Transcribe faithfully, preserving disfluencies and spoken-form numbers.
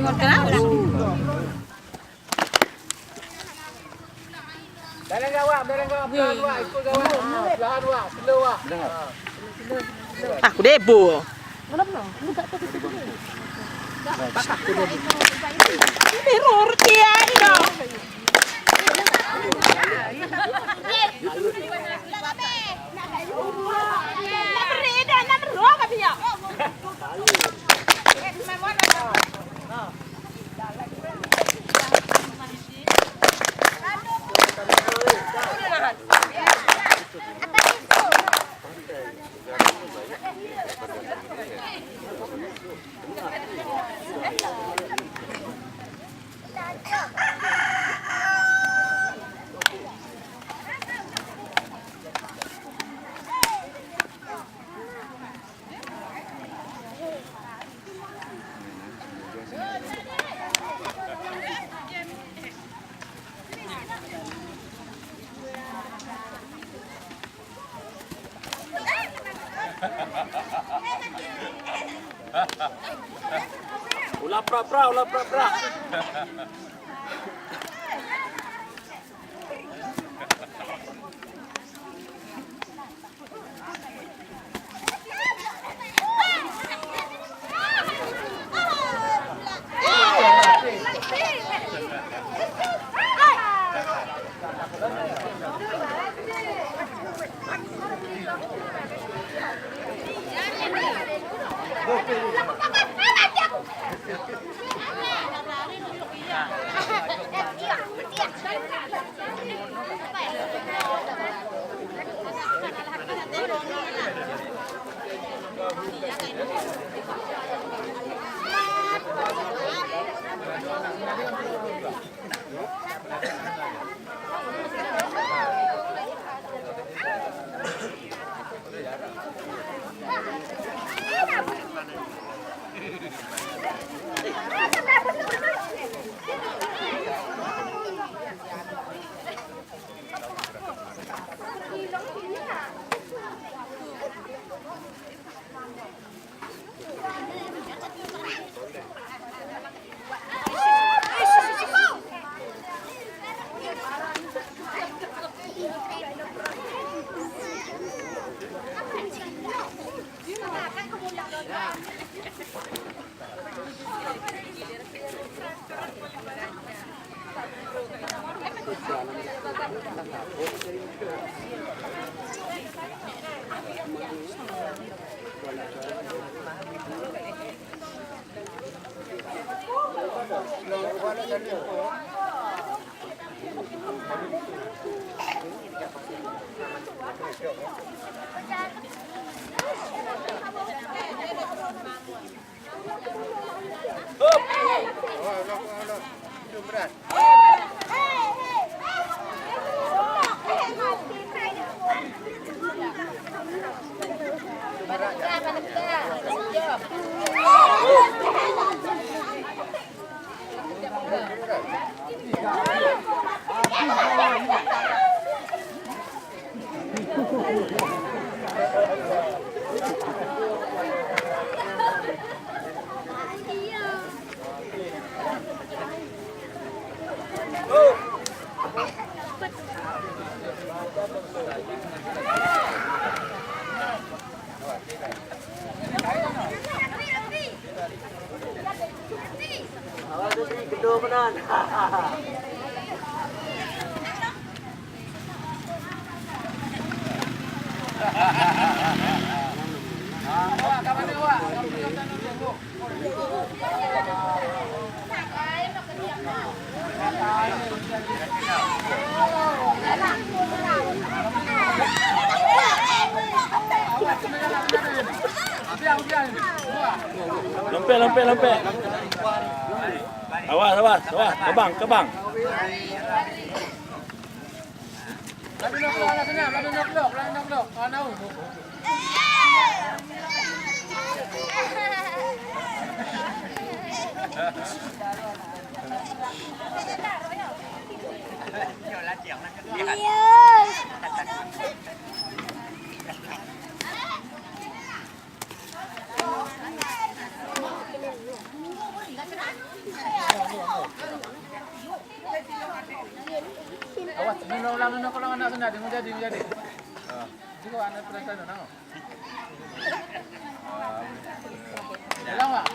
Bereng gawat, bereng gawat, pelan wak, ikut gawat. Ha, pelan wak, slow wak. Ha. Aku debo. Ini roti ya, ini dong. Nak beri dah, nak berdoa kat dia. Ulah pra-pra, ulah pra-pra. Lompek, lompek, lompek. Awas, awas, awas. Kebang, kebang. Awas, nyoe ulang, nyoe ulang, anak sana, dia mau jadi, mau jadi. Ah. Cuba anak perasaan, nak. Ulang, Wak.